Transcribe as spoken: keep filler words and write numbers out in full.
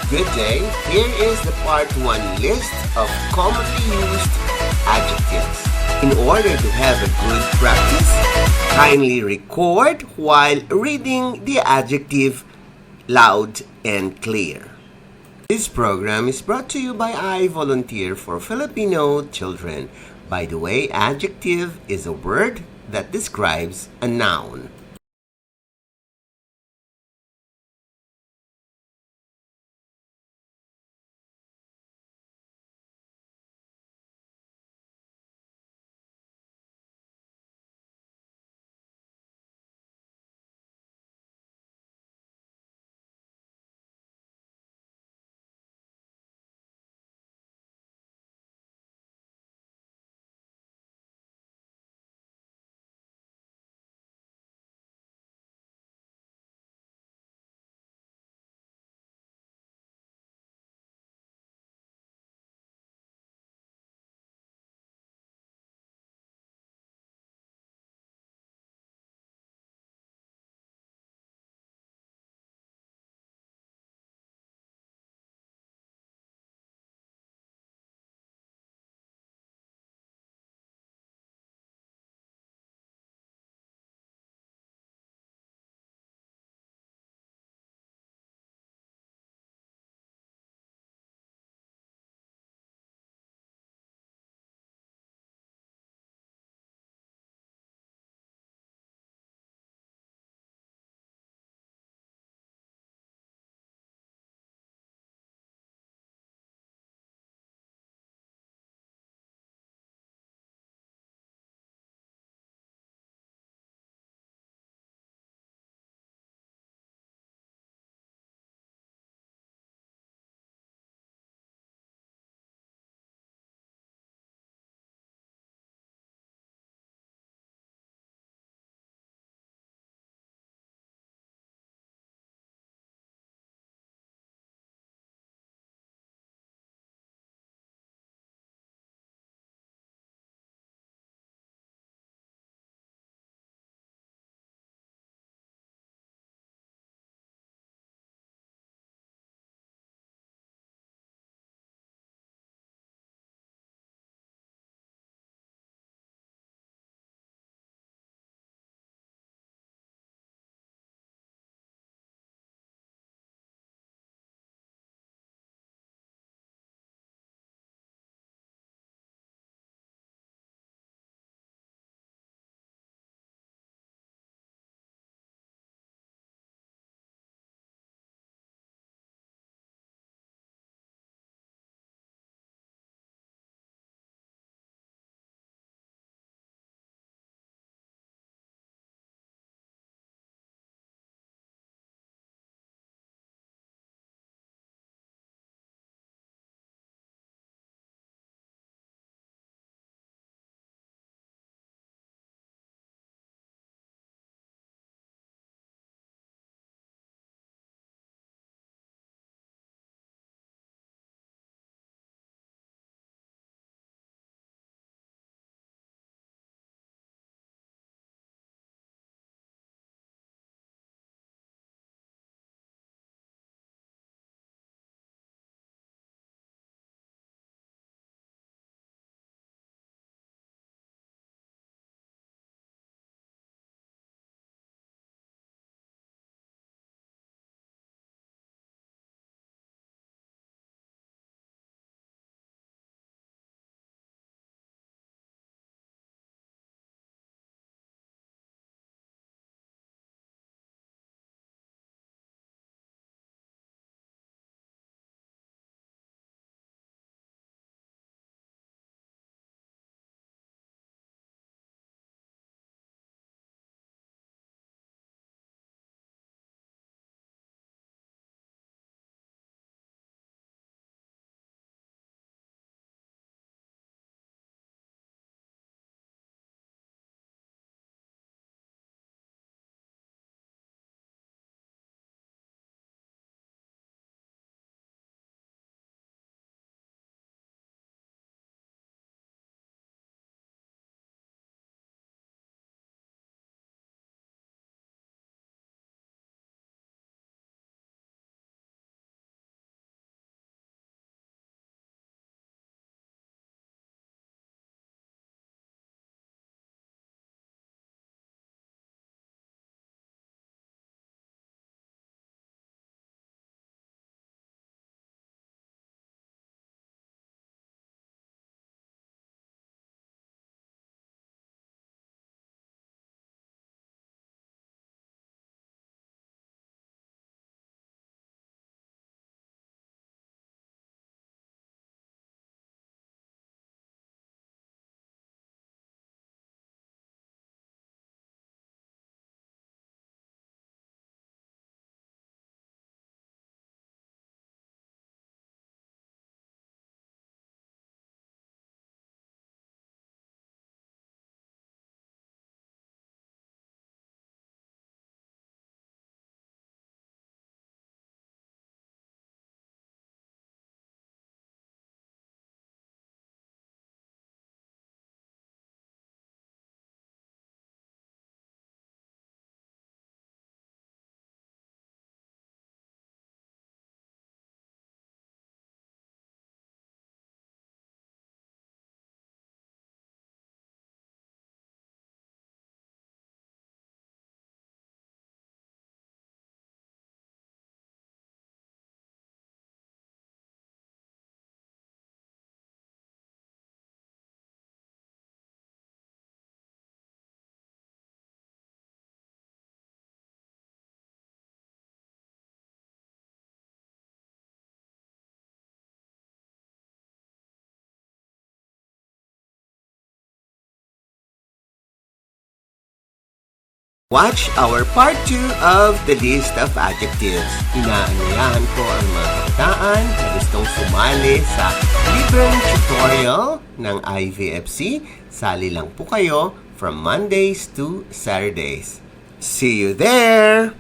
Good day. Here is the part one list of commonly used adjectives. In order to have a good practice, kindly record while reading the adjective loud and clear. This program is brought to you by I Volunteer for Filipino Children. By the way, adjective is a word that describes a noun. Watch our part two of the list of adjectives. Inaanyayahan ko ang mga kabataan na gustong sumali sa libreng tutorial ng I V F C. Sali lang po kayo from Mondays to Saturdays. See you there!